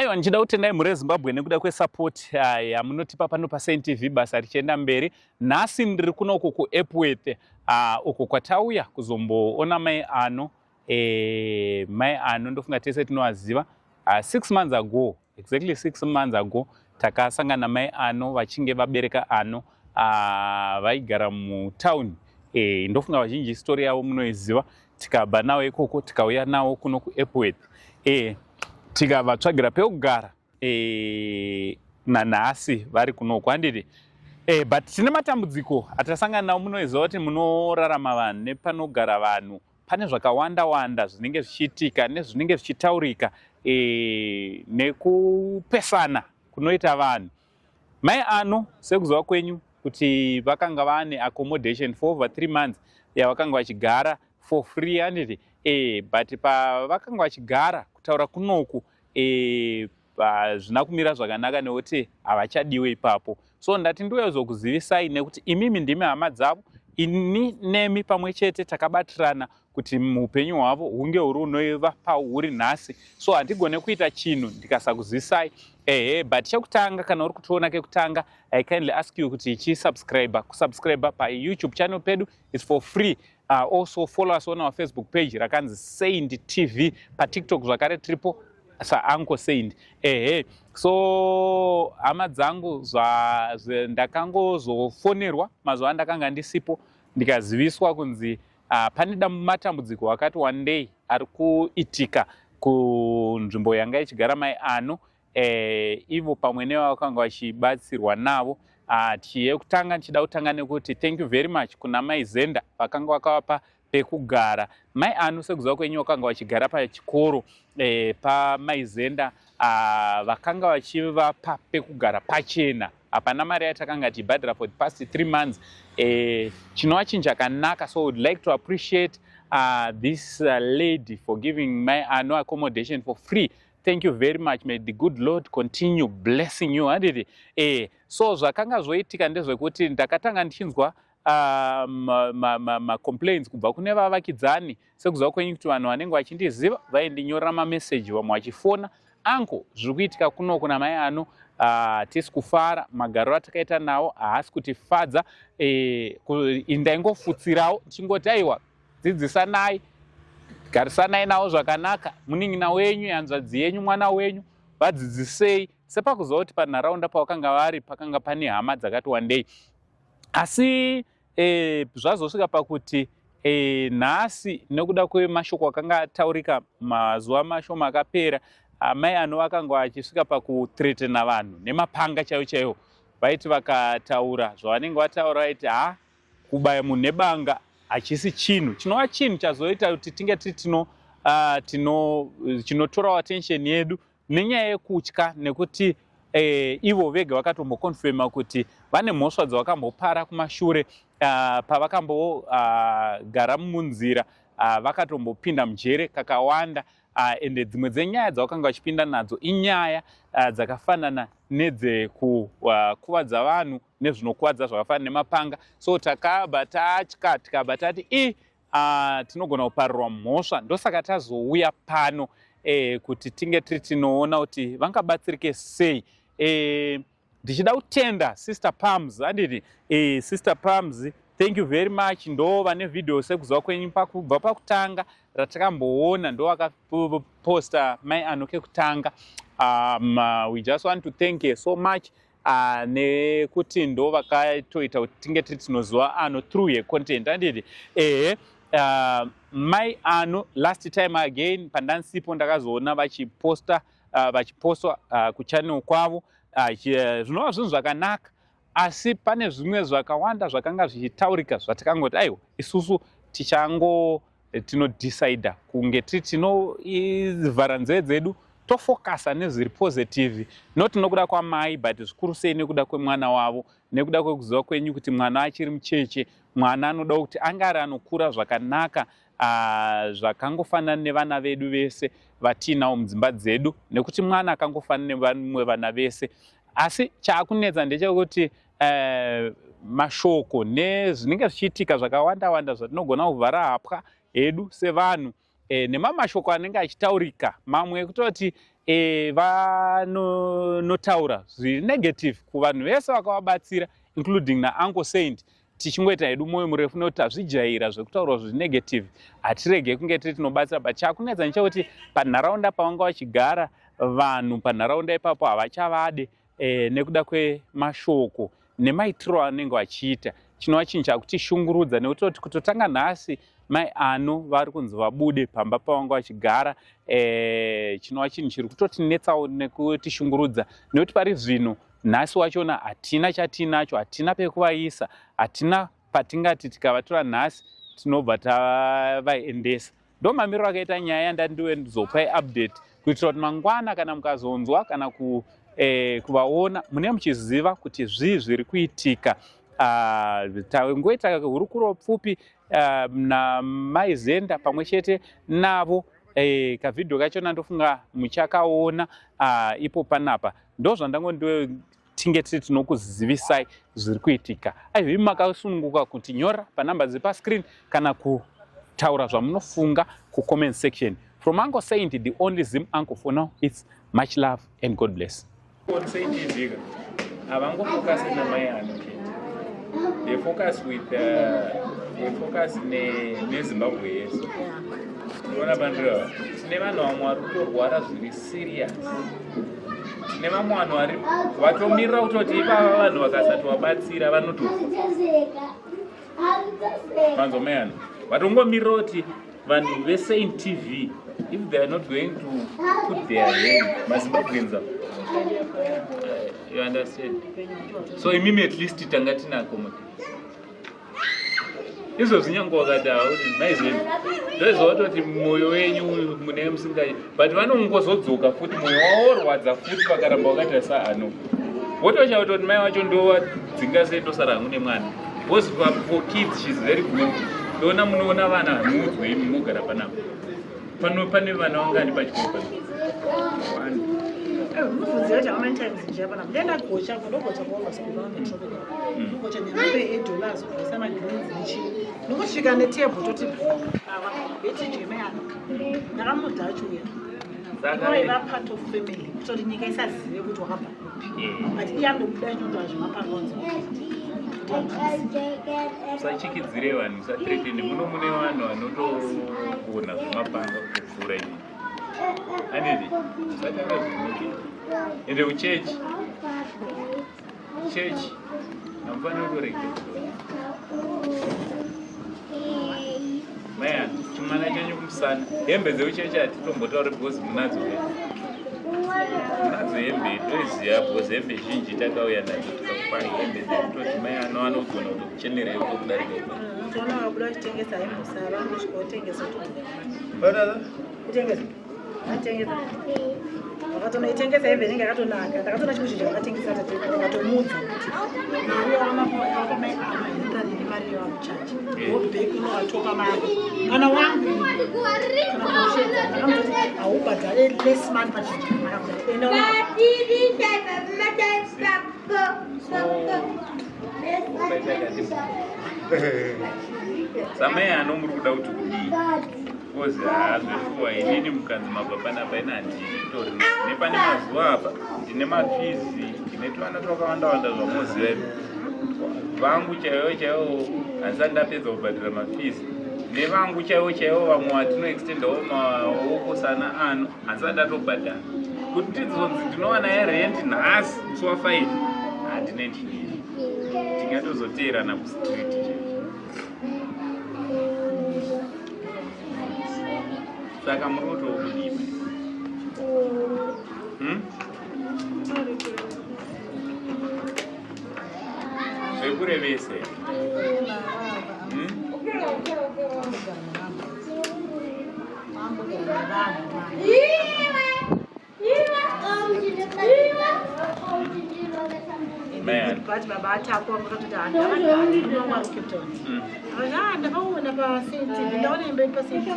Aiwa, ndichida kutendai mhuri yeZimbabwe nekuda kwesupport yamunotipa pano paSaint TV, basa richienda mberi. Nhasi ndiri kunoku kuEpworth, uko kwatauya kuzomboona mai Ano. Mai Ano ndofunga tese tinovaziva. 6 months ago, exactly 6 months ago, takasangana namai Ano vachinge vabereka Ano. Vaigara mutown. Ndofunga vazhinji story yavo munoiziva. Tikabva navo ikoko, tikauya navo kuno kuEpworth, tikavatsvagira pekugara. Nanhasi vari kunoku, handiti? But tine matambudziko atasangana nawo. Munoziva kuti munorarama vanhu nepanogara vanhu pane zvakawanda wanda zvinenge zvichiitika nezvinenge zvichitaurika, nekupesana kunoita vanhu. Mai Ano, sekuziva kwenyu kuti vakanga vane accommodation for over 3 months yavakanga vachigara for free, handiti? But pavakanga vachigara, kutaura kunoku, hazvina kumira zvakanaka nekuti havachadiwe ipapo. So ndati ndiuya nekuti imimi ndimi hama dzavo. Ini nemi pamwe chete takabatirana kuti muupenyu hwavo hunge huri unova pahuri nhasi. So handigone kuita chinhu ndikasakuzivisai. Ehe, but chekutanga, kana uri kutiona kekutanga, I kindly ask you kuti chisubscribe, kusubscribe paYouTube channel pedu is for free. Also follow us on our Facebook page rakanzi Saint TV. PaTikTok zvakare tiripo saUncle Saint. Ehe, so hama dzangu, ndakangozofonerwa mazuva andakanga ndisipo, ndikaziviswa kunzi pane matambudziko akati one day ari kuitika kunzvimbo yanga ichigara mai Ano, ivo pamwe nevakanga vachibatsirwa navo. Chiyekutanga ndichida kutanga nekuti thank you very much kuna mai Zenda vakanga vakavapa pekugara. Mai Ano, sekuziva kwenyu, vakanga vachigara pachikoro pamai Zenda. Vakanga vachivapa pekugara pachena, hapana mari yatakanga tichibhadhara for the past 3 months, chinova chinhu chakanaka. So would like to appreciate this lady for giving mai Ano accommodation for free. Thank you very much. May the good Lord continue blessing you, handiti? So zvakanga zvoitika ndezvekuti ndakatanga ndichinzwa macomplaints kubva kune vavakidzani. Sekuziva kwenyu kuti vanhu vanenge vachindiziva vaindinyorera mameseji, vamwe vachifona, "Uncle, zviri kuitika kuno kuna mai Ano, tisi kufara, magariro atakaita nawo haasi kutifadza." Ndaingofutsirawo ndichingoti, "Aiwa, dzidzisanai, garisanai navo zvakanaka, munin'ina wenyu, hanzvadzi yenyu, mwana wenyu, vadzidzisei." Sepakuziva kuti panharaunda pavakanga vari pakanga pane hama dzakati wandei. Asi zvazosvika pakuti nhasi, nekuda kwemashoko akanga ataurika mazuva mashoma akapera, amai Ano vakanga vachisvika pakuthreatena vanhu nemapanga chaivo chaivo. Vaiti vakataura zvavanenge vataura, vaiti ha, kubaya munhu nebanga hachisi chinhu chinova chinhu chazoita kuti tinge tiri tino, tino chinotorawo attention yedu nenyaya yekutya, nekuti ivo vega vakatomboconfirma kuti vane mhosva dzavakambopara kumashure, pavakambogara munzira, vakatombopinda mujere kakawanda. Ende dzimwe dzenyaya dzavakanga vachipinda nadzo inyaya dzakafanana nedzekukuvadza vanhu nezvinokuvadza zvakafanana nemapanga. So takabva tatya, tikabva tati i tinogona kuparirwa mhosva. Ndosaka tazouya pano kuti tinge tiri tinoona kuti vangabatsirike sei. Ndichida kutenda Sister Pams, handiti? Sister Pams, thank you very much. Ndo vane vhidhiyo, sekuziva kwenyu, kubva pakutanga ratakamboona, ndo vakaposta mai Ano kekutanga. We just want to thank you so much, nekuti ndo vakatoita kuti tinge tiri tinoziva Ano through yecontent, handiti? Ehe, mai Ano, last time again pandansipo, ndakazoona vachiposta, vachipostwa kuchannel kwavo, zvinova zvinhu zvakanaka. Asi pane zvimwe zvakawanda zvakanga zvichitaurika zvatakangoti aiwa, isusu tichango tinodecida kunge tiri tinovhara nzeve dzedu, tofocusa nezviri positive, not nokuda kwamai, but zvikuru sei nekuda kwemwana wavo, nekuda kwekuziva kwenyu kuti mwana achiri mucheche. Mwana anoda kuti ange ari anokura zvakanaka, zvakangofanana nevana vedu vese vatiinawo mudzimba dzedu, nekuti mwana akangofanana nevamwe vana vese. Asi chaakunetsa ndechekuti mashoko nezvinenge zvichiitika zvakawanda wanda zvatinogona kuvhara hapwa hedu sevanhu. e, nemamashoko anenge achitaurika mamwe ekutoti e, vanotaura zviri negative kuvanhu vese vakavabatsira including nauncle Saint. Tichingoita hedu mwoyo murefu nekuti tazvijaira zvekutaurwa zviri negative, hatirege kunge tiri tinobatsira. But chakunetsa nechekuti panharaunda pavanga vachigara vanhu panharaunda ipapo havachavade e, nekuda kwemashoko nemaitiro anenge vachiita, chinova chinhu chakutishungurudza nekutoti kutotanga nhasi mai Ano vari kunzi vabude pamba pavanga vachigara e, chinova chinhu chiri kutotinetsawo nekutishungurudza nekuti pari zvino nhasi wachona hatina chatiinacho, hatina pekuvaisa, hatina patingati tikavatora nhasi tinobva tavaendesa. Ndo mamiriro akaita nyaya yandandiwe ndizopai update kuitira kuti mangwana kana mukazonzwa kana ku, eh, kuvaona mune muchiziva kuti zvii zviri kuitika. Tangoita hurukuro pfupi namai Zenda pamwe chete navo. Kavhidhiyo kachona ndofunga muchakaona ipo panapa. Ndo zvandango tinge tiri tinokuzivisai zviri kuitika. Aiwa, imi makasununguka kuti nyora panhamba dziri pascreen kana kutaura zvamunofunga kucomment section. From Uncle Saint, the only Zim uncle for now, it's much love and God bless. Saint TV havangofocus namai Ano chete, they focus with they focus neZimbabwe yese. Unoona bandira tine vanhu vamwe vari kutorwara zviri serious, tine vamwe vanhu vari vatomirira kutoti ivava vanhu vakasatovabatsira vanotofa. Manzwa mai Ano vatongomirira kuti vanhu veSaint TV, if they are not going to put their hand, maZimbabweans, you understand? So imimi at least tanga tina accommodate izvozvi, nyange wakati hauti maizveni ndoizva kutoti mwoyo wenyu mune musingai, but vanongozodzoka futi mwoyo waworwadza futi vakaramba vakaita saano, wotoshaya kutoti mai vacho ndovadzinga sei, ndosara hangu nemwana, because for kids she's very good. Ndoona munoona vana hamuudzwe imi mogara panapa pano pane vana vangani pachikoro pano? Mubvunzo yacho, how many times ndichapana ndenda gocha, ndogocha kuoverspill, ndogocha nyama ye$8, kubvisa magreens nechii, nokosvika netable toti ava betijeme ano ndakamudza achiuya. Inoiva part of family kutoti nyika isazive kuti wakabva kupi, but iye andobuda inotoa zvemapangonzi. Usachikidzire vanhu, usathreatene. Muno mune vanhu vanotogona zvemapanga kutopfuura ini, anditi? Usataura zvinenge ende kuchechi, chechi hamufaniri kutoregera. Maya chimwana chenyu kumusana, hembe dzekuchechi hatitombotauri because munadzo here, munadzo hembe, toiziva, because hembe zhinji takauya nadzo tikakupai hembe dzekutoti mai ano anogona kutokuchenerai kutokudarika ipa. Toona vabuda vachitengesa hembe, vanongosvika votengesa, kutengesa, atengesa, vakatonoitengesa hembe inenge yakatonaka. Ndakatoona chimwe chinhu chavakatengesa, takatomudza kuti mari yawakapamai ama ine mari yevakuchaji wobheki unovatopa mari kana wangu kana kushedza. Ndakamutoti haubhadhare less money pachinhu, akakuti enda. Samai ano muri kuda kuti kudii? Because haazveshuwa inini mukanzi mabva panapa, ina handitori nepane mazuva apa, ndine mafees, ndine tuvana twakawanda wanda zvamoziva imi. Vangu chaivo chaivo handisati ndapedza kubhadhira mafees, nevangu chaivo chaivo vamwe vatinoextendawo maoko sana ano handisati ndatobhadhara. Kuti tizonzi ndinowana yerent nhasi musi wa5, handine ndinini tingatozoteerana kustreet chaicho. Saka muri kutokudii? Hmm? Zvekurevese. Hmm? Man. But baba atakwa vakatoti handavagari Cape Town. Ah, ndakaona paSaint, ndaona imba iri paSaint.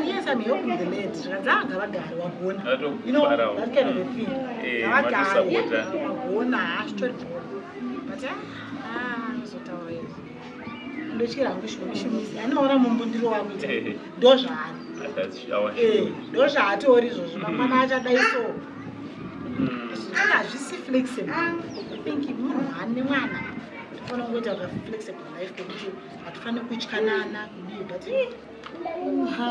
Yes, I'm helping the lady. Zvikanzi ah, ngavagare, wagona. You know that kind of a thing. Eh, ngavagare matosapota. Wagona, hachitori bho, but ah, zotaura izvi ndotyira hangu shomishomisi anoona mumbundiro wangu ndo zvaari. That's our Eh, shoe. Ndo zvaatori izvozvo, mangwana achadai so. Hazvisi flexible. I think munhu ane mwana tofanira kungoita ka flexible life kekuti hatifaniri kutyanana kudii, but ha.